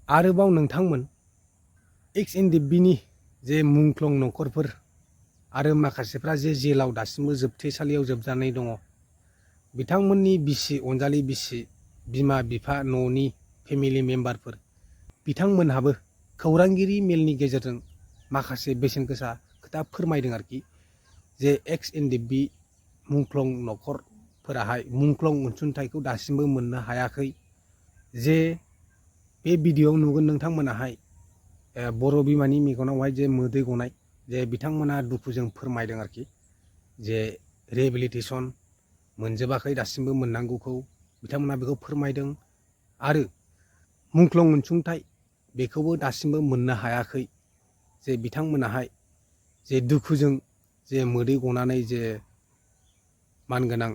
आरोबाव नोंथांमोन exndfb नि जे मुंख्लं नखरफोर आरो माखासेफ्रा जे जेलाव दासिमबो जोबथेसालियाव जोबजानाय दङ बिथांमोननि बिसि अनजालि बिसि बिमा बिफा न'नि फेमिलि मेम्बारफोर बिथांमोनहाबो खौरांगिरि मेलनि गेजेरजों माखासे बेसेन गोसा खोथा फोरमायदों आरोखि जे exndfb मुंख्लं नखरफोराहाय मुंख्लं अनसुंथाइखौ दासिमबो मोननो हायाखै जे बे भिडिअ'आव नुगोन नोंथांमोनाहाय बर' बिमानि मेगनावहाय जे मोदै गनाय जे बिथांमोना दुखुजों फोरमायदों आरोखि जे रिहेबिलिटेसन मोनजोबाखै दासिमबो मोननांगौखौ बिथांमोना बेखौ फोरमायदों आरो मुंख्लं अनसुंथाइ बेखौबो दासिमबो मोननो हायाखै जे बिथांमोनाहाय जे दुखुजों जे मोदै गनानै जे मानगोनां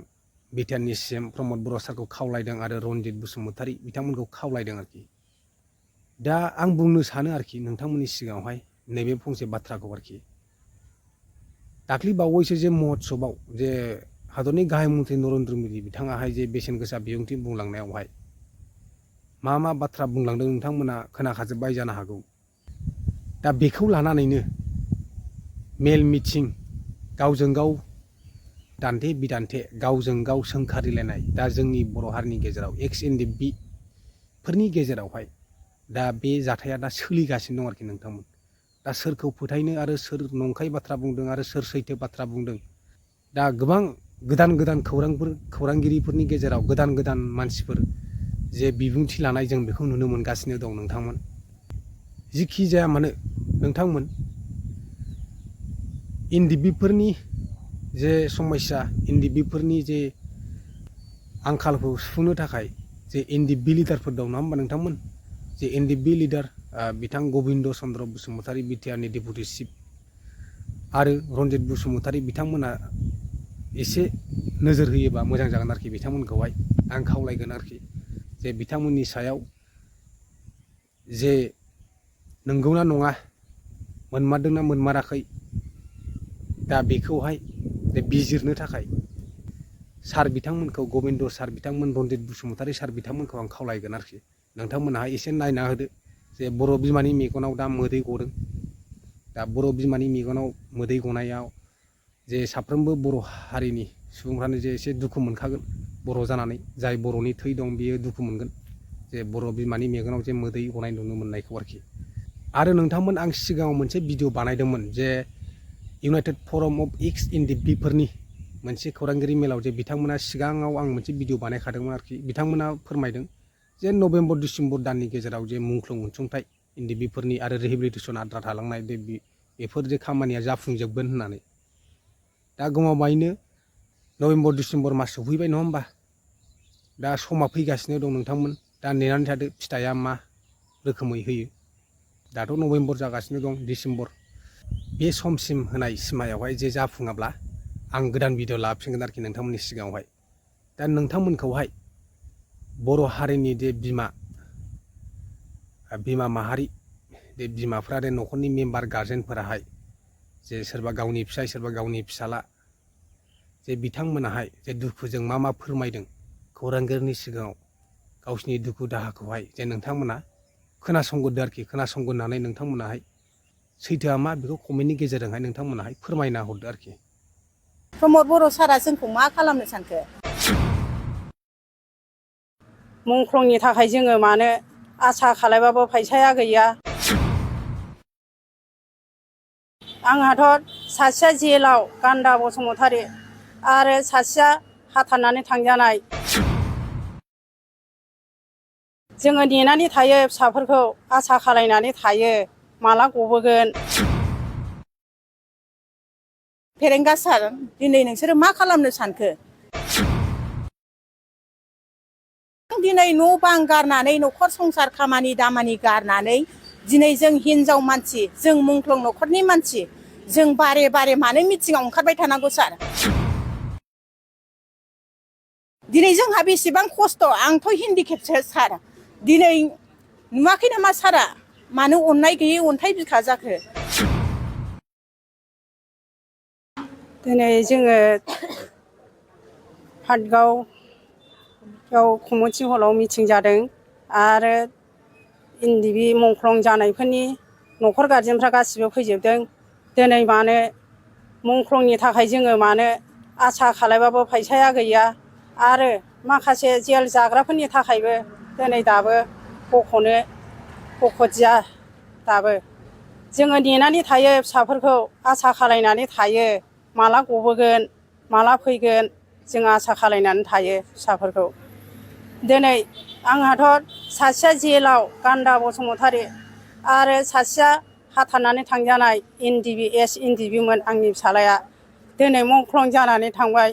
बिटिआरनि सिएम प्रमदबरो सारखौ खावलायदों आरो रनजित बसुमतारी बिथांमोनखौ खावलायदों आरोखि दा आं बुंनो सानो आरोखि नोंथांमोननि सिगाङावहाय नैबे फंसे बाथ्राखौ आरोखि दाख्लि बावैसो जे महत्सबआव जे हादरनि गाहाय मन्थ्रि नरेन्द्र मोदी बिथाङाहाय जे बेसेन गोसा बिबुंथि बुंलांनायावहाय मा बाथ्रा बुंलांदों नोंथांमोना खोनाखाजोब्बाय जानो हागौ दा बेखौ लानानैनो मेल मिटिं गावजों गाव दान्थे बिदान्थे गावजों गाव सोंखारिलायनाय दा जोंनि बर' हारिनि गेजेराव exndfb फोरनि गेजेरावहाय दा बे जाथाया दा सोलिगासिनो दं आरोखि नोंथांमोन दा सोरखौ फोथायनो आरो सोर नंखाय बाथ्रा बुंदों आरो सोर सैथो बाथ्रा बुंदों दा गोबां गोदान खौरांगिरिफोरनि गेजेराव गोदान मानसिफोर जे बिबुंथि लानाय जों बेखौ नुनो मोनगासिनो दं नोंथांमोन जिखि जाया मानो नोंथांमोन एनडिएफबि जे समस्या एनडिएफबि जे आंखालखौ सुफुंनो थाखाय जे एनडिएफबि लिडारफोर दं नङा होमबा नोंथांमोन जे एनडिएफबि लिडार बिथां गबिन्द चन्द्र बसुमतारी बिटिआरनि डेपुटि चिफ आरो रनजित बसुमतारी बिथांमोना एसे नोजोर होयोबा मोजां जागोन आरोखि बिथांमोनखौहाय आं खावलायगोन आरोखि जे बिथांमोननि सायाव जे नंगौना नङा मोनमारदोंना मोनमाराखै दा बेखौहाय बिजिरनो थाखाय सार बिथांमोनखौ गबिन्द सार बिथांमोन रनजित बसुमतारी सार बिथांमोनखौ आं खावलायगोन आरोखि नोंथांमोनहा एसे नायना होदो जे बर' बिमानि मेगनाव दा मोदै गदों दा बर' बिमानि मेगनाव मोदै गनायाव जे साफ्रोमबो बर' हारिनि सुबुंफ्रानो जे एसे दुखु मोनखागोन बर' जानानै जाय बर'नि थै दं बियो दुखु मोनगोन जे बर' बिमानि मेगनाव जे मोदै गनाय नुनो मोननायखौ आरोखि आरो नोंथांमोन आं सिगाङाव मोनसे भिडिअ बानायदोंमोन जे इउनाइटेड फराम अफ exndfb फोरनि मोनसे खौरांगिरि मेलाव जे बिथांमोना सिगाङाव आं मोनसे भिडिअ बानायखादोंमोन आरोखि बिथांमोना फोरमायदों जे नभेम्बर डिसेम्बर दाननि गेजेराव जे मुंख्लं अनसुंथाइ एनडिएफबि आरो रिहेबिलिटेसन आद्रा थालांनाय बेफोर जे खामानिया जाफुंजोबगोन होननानै दा गमामायैनो नभेम्बर डिसेम्बर मास सफैबाय नङा होमबा दा समा फैगासिनो दं नोंथांमोन दा नेनानै थादो फिथाइया मा रोखोमै होयो दाथ' नभेम्बर जागासिनो दं डिसेम्बर बे समसिम होनाय सिमायावहाय जे जाफुङाब्ला आं गोदान भिडिअ लाफिनगोन आरोखि नोंथांमोननि सिगाङावहाय दा नोंथांमोनखौहाय बर' हारिनि जे बिमा माहारि बे बिमाफ्रा आरो न'खरनि मेम्बार गार्जेनफोराहाय जे सोरबा गावनि फिसाय सोरबा गावनि फिसाला जे बिथांमोनाहाय जे दुखुजों मा फोरमायदों खौरांगिरिनि सिगाङाव गावसिनि दुखु दाहाखौहाय जे नोंथांमोना खोनासंगोरदो आरोखि खोनासंगोरनानै नोंथांमोनाहाय सैथोआ मा बेखौ कमेन्टनि गेजेरजोंहाय नोंथांमोनाहाय फोरमायना हरदो आरोखि प्रमदबरो सारा जोंखौ मा खालामनो सानखो मुंख्लंनि थाखाय जोङो मानो आसा खालायबाबो फैसाया गैया आंहाथ' सासेया जेलाव गान्दा बसुमतारी आरो सासेया हाथारनानै थांजानाय जोङो नेनानै थायो फिसाफोरखौ आसा खालायनानै थायो माला गबोगोन फेरेंगा सार दिनै नोंसोरो मा खालामनो सानखो दिनै न' बां गारनानै न'खर संसार खामानि दामानि गारनानै दिनै जों हिनजाव मानसि जों मुंख्लं न'खरनि मानसि जों बारे मानो मिटिङाव ओंखारबाय थानांगौ सार दिनै जोंहा बेसेबां खस्थ' आंथ' हेन्डिकेपसो सार दिनै नुवाखै नामा सारा मानो अननाय गैयै अन्थाइ बिखा जाखो दिनै जोङो पाटगावआव कमिउनिटि हलाव मिटिं जादों आरो ndb मुंख्लं जानायफोरनि न'खर गारजेनफ्रा गासिबो फैजोबदों। दिनै मानो मुंख्लंनि थाखाय जोङो मानो आसा खालायबाबो फैसाया गैया आरो माखासे जेल जाग्राफोरनि थाखायबो दिनै दाबो बख'दिया दाबो जोङो नेनानै थायो फिसाफोरखौ आसा खालायनानै थायो माला गबोगोन माला फैगोन जों आसा खालायनानै थायो फिसाफोरखौ। दिनै आंहाथ' सासेया जेलाव गान्दा बसुमतारी आरो सासेया हाथारनानै थांजानाय ndbमोन आंनि फिसालाया दिनै मुंख्लं जानानै थांबाय।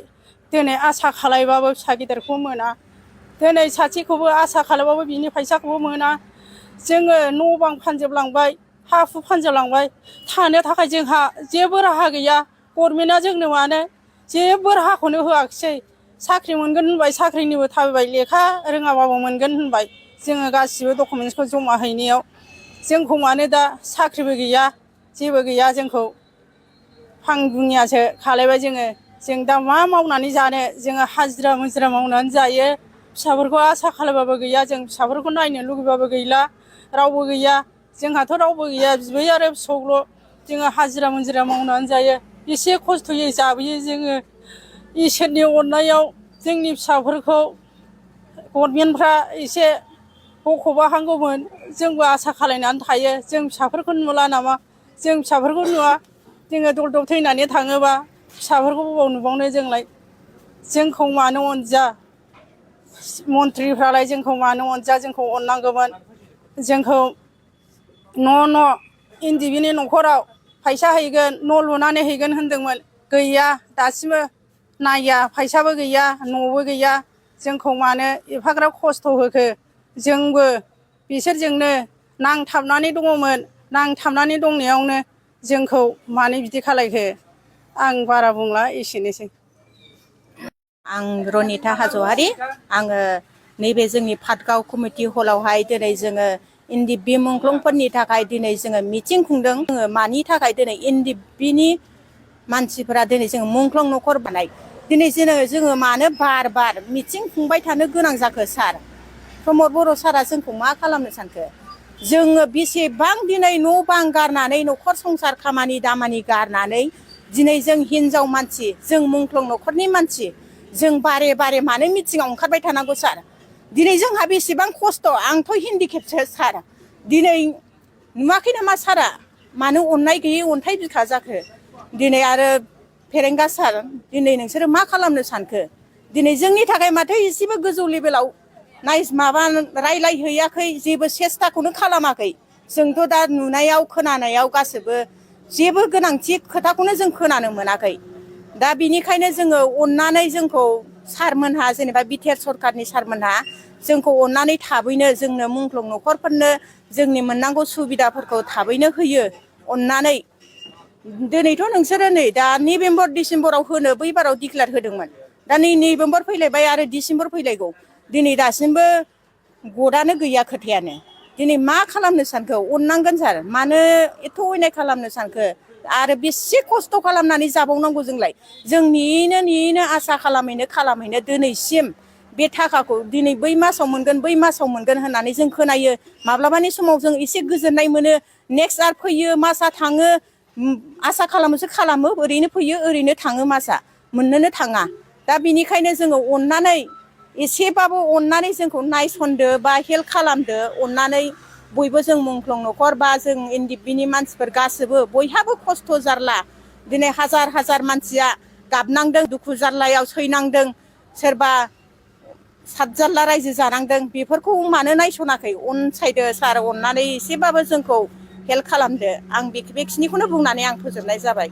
दिनै आसा खालायबाबो फिसा गिदिरखौ मोना, दिनै सासेखौबो आसा खालायबाबो बिनि फैसाखौबो मोना। जोङो न' बां फानजोबलांबाय, हा हु फानजोबलांबाय, थानो थाखाय जोंहा जेबो राहा गैया। गभर्नमेन्टआ जोंनो मानो जेबो राहाखौनो होआखिसै। साख्रि मोनगोन होनबाय, साख्रिनिबो थाबायबाय, लेखा रोङाबाबो मोनगोन होनबाय। जोङो गासिबो डकुमेन्टसखौ जमा हैनायाव जोंखौ मानो दा साख्रिबो गैया जेबो गैया, जोंखौ फां दुनियासो खालायबाय जोङो। जों दा मा मावनानै जानो, जोङो हाजिरा मुजिरा मावनानै जायो। फिसाफोरखौ आसा खालायबाबो गैया, जों फिसाफोरखौ नायनो लुगैबाबो गैला, रावबो गैया। जोंहाथ' रावबो गैया, बिबै आरो फिसौल'। जोङो हाजिरा मुजिरा मावनानै जायो, एसे खस्थ'यै जाबोयो जोङो। इसोरनि अननायाव जोंनि फिसाफोरखौ गभर्नमेन्टफ्रा एसे बख'बा हामगौमोन, जोंबो आसा खालायनानै थायो। जों फिसाफोरखौ नुला नामा, जों फिसाफोरखौ नुवा, जोङो दल दल थैनानै थाङोबा फिसाफोरखौ बबाव नुबावनो जोंलाय। जोंखौ मानो अनदिया, मन्थ्रिफ्रालाय जोंखौ मानो अनदिया, जोंखौ अननांगौमोन। जोंखौ न' ndbनि न'खराव फैसा हैगोन, न' लुनानै हैगोन होनदोंमोन, गैया दासिमबो नाया, फैसाबो गैया न'बो गैया। जोंखौ मानो एफाग्राब खस्थ' होखो, जोंबो बिसोरजोंनो नांथाबनानै दङमोन, नांथाबनानै दंनायावनो जोंखौ मानो बिदि खालायखो। आं बारा बुंला, एसेनोसै। आं रनिता हाज'वारि, आङो नैबे जोंनि पाटगाव कमिटि हलावहाय दिनै जोङो ndb मुंख्लंफोरनि थाखाय दिनै जोङो मिटिं खुंदों। जोङो मानि थाखाय दिनै ndbनि मानसिफोरा दिनै जोङो मुंख्लं न'खर बानाय, दिनै जोङो मानो बार बार मिटिं खुंबाय थानो गोनां जाखो सार? प्रमदबरो सारा जोंखौ मा खालामनो सानखो? जोङो बेसेबां दिनै न' बां गारनानै, न'खर संसार खामानि दामानि गारनानै दिनै जों हिनजाव मानसि, जों मुंख्लं न'खरनि मानसि, जों बारे बारे मानो मिटिङाव ओंखारबाय थानांगौ सार? दिनै जोंहा बेसेबां खस्थ', आंथ' हेन्डिकेपसो सार। दिनै नुवाखै नामा सारा? मानो अननाय गैयै अन्थाइ बिखा जाखो? दिनै आरो फेरेंगा सार, दिनै नोंसोरो मा खालामनो सानखो? दिनै जोंनि थाखाय माथो एसेबो गोजौ लेभेलाव माबा रायलायहैयाखै, जेबो सेस्थाखौनो खालामाखै। जोंथ' दा नुनायाव खोनानायाव गासिबो जेबो गोनांथि खोथाखौनो जों खोनानो मोनाखै। दा बिनिखायनो जोङो अननानै जोंखौ सारमोनहा, जेनेबा बिटिआर सरखारनि सारमोनहा जोंखौ अननानै थाबैनो जोंनो मुंख्लं न'खरफोरनो जोंनि मोननांगौ सुबिदाफोरखौ थाबैनो होयो अननानै। दिनैथ' नोंसोरो नै दा नभेम्बर डिसेम्बराव होनो बै बाराव डिक्लेयार होदोंमोन, दा नै नभेम्बर फैलायबाय आरो डिसेम्बर फैलायगौ, दिनै दासिमबो गदआनो गैया खोथायानो। दिनै मा खालामनो सानखो? अननांगोन सार, मानो एथ' अयनाय खालामनो सानखो? आरो बेसे खस्थ' खालामनानै जाबावनांगौ जोंलाय? जों नेयैनो आसा खालामैनो दिनैसिम बे थाखाखौ दिनै बै मासाव मोनगोन, बै मासाव मोनगोन होननानै जों खोनायो। माब्लाबानि समाव जों एसे गोजोननाय मोनो, नेक्स्ट आरो फैयो, मासआ थाङो, आसा खालामोसो खालामो, ओरैनो फैयो ओरैनो थाङो, मासआ मोननोनो थाङा। दा बिनिखायनो जोङो अननानै एसेबाबो अननानै जोंखौ नायसनदो बा हेल्प खालामदो अननानै। बयबो जों मुंख्लं न'खर बा जों ndbनि मानसिफोर गासिबो बयहाबो खस्थ' जारला, दिनै हाजार हाजार मानसिया गाबनांदों, दुखु जारलायाव सैनांदों, सोरबा सातजारला रायजो जानांदों। बेफोरखौ मानो नायसनाखै? अनसायदो सार, अननानै एसेबाबो जोंखौ हेल्प खालामदो। आं बेखिनिखौनो बुंनानै आं फोजोबनाय जाबाय।